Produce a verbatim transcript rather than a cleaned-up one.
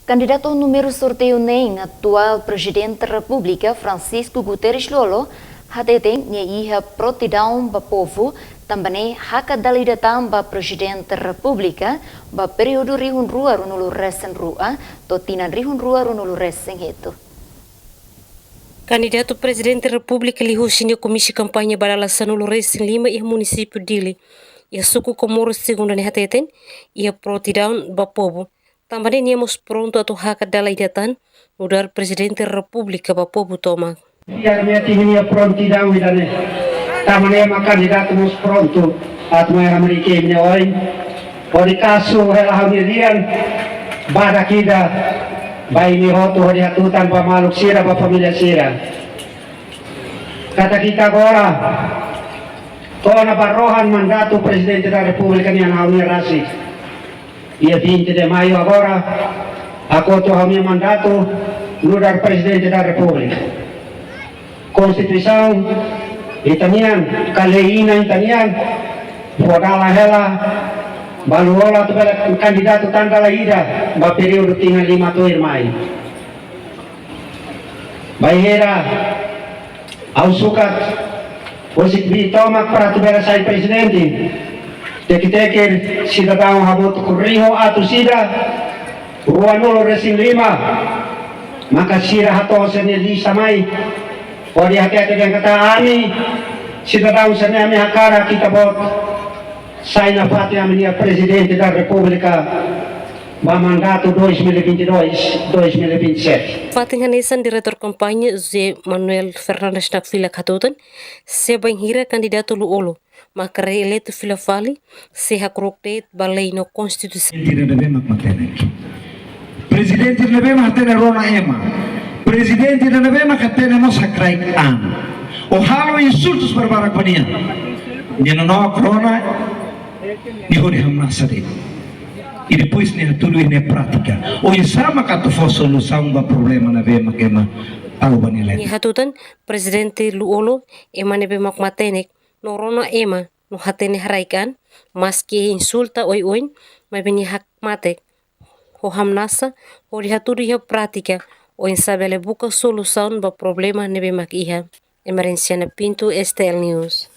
Kandidatu númeru sorteiu neen, atuál Prezidente Repúblika Francisco Guterres Lú-Olo, hateten nia iha prontidaun ba povu, tanba ne'e hakat dala ida tan ba Prezidente Repúblika ba períodu rihun rua ruanulu resin rua to'o tinan rihun rua ruanulu resin hitu. Kandidatu Prezidente Repúblika liuhusi nia komísiu kampaña ba dala sanulu resin lima iha munisípiu Dili, iha suku Comoro Segunda ne'e hateten, iha prontidaun ba povu. Tanba ne'e nia mós prontu atu hakat dala ida tan nu'udar Prezidente Repúblika ba povu tomak. Fiar meti nia prontidaun ida-ne'e. Tanba ne'e ema kandidatu mós prontu atu mai hamriik imi-nia oin. Hodi kasu hela ha'u-nia lian, badak ida ba imi hotu hodi hatutan ba maluk sira, ba família sira. Katak ita agora kona ba rohan mandatu Prezidente da Repúblika nian, ha'u-nia rasik. Dia vinte de maio agora, ha'u kotu ha'u-nia mandatu nu'udar Prezidente da Repúblika. Konstituisaun ita-nian, ka lei-inan ita-nian, fó dalan hela ba Lú-Olo atu bele kandidatu tan dala ida ba períodu tinan lima tuirmai. Bainhira ha'u sukat husik bi tomak para atu bele sai prezidente, teke-teke sidadaun hamutuk rihun atus ida ruanulu resin lima, maka sira hato'o sira-nia lista mai, hodi hatete dehan katak ami sidadaun sira-ne'e, ami hakarak ita-boot sai nafatin ami-nia Prezidente da Repúblika ba mandatu dois mil e vinte e dois, dois mil e vinte e sete. Fatin hanesan, diretór kampaña José Manuel Fernandes Nakfilak hatutan, se bainhira kandidatu Lú-Olo mak reeleitu fila fali, sei hakru'uk de'it ba lei no konstituisaun. Prezidente ida ne'ebé mak matenek. Prezidente ida ne'ebé mak hatene rona ema. Prezidente ida ne'ebé mak hatene mós hakraik an. Ou halo insultus barbarak ba nia. Nia nonook rona, nia hodi hamnasa de'it. I depois nia hatudu iha nia prátika. Oinsá mak atu fó solusaun ba problema ne'ebé mak ema tau ba nia leet. Nia hatutan, Prezidente Lú-Olo ema ne'ebé mak matenek, no rona ema, no hatene haraik an, maski insulta oioin, maibé nia hakmatek ho hamnasa, hodi hatudu iha prátika, oinsá bele buka solusaun ba problema ne'ebé mak iha. Emerenciana Pinto, S T L News.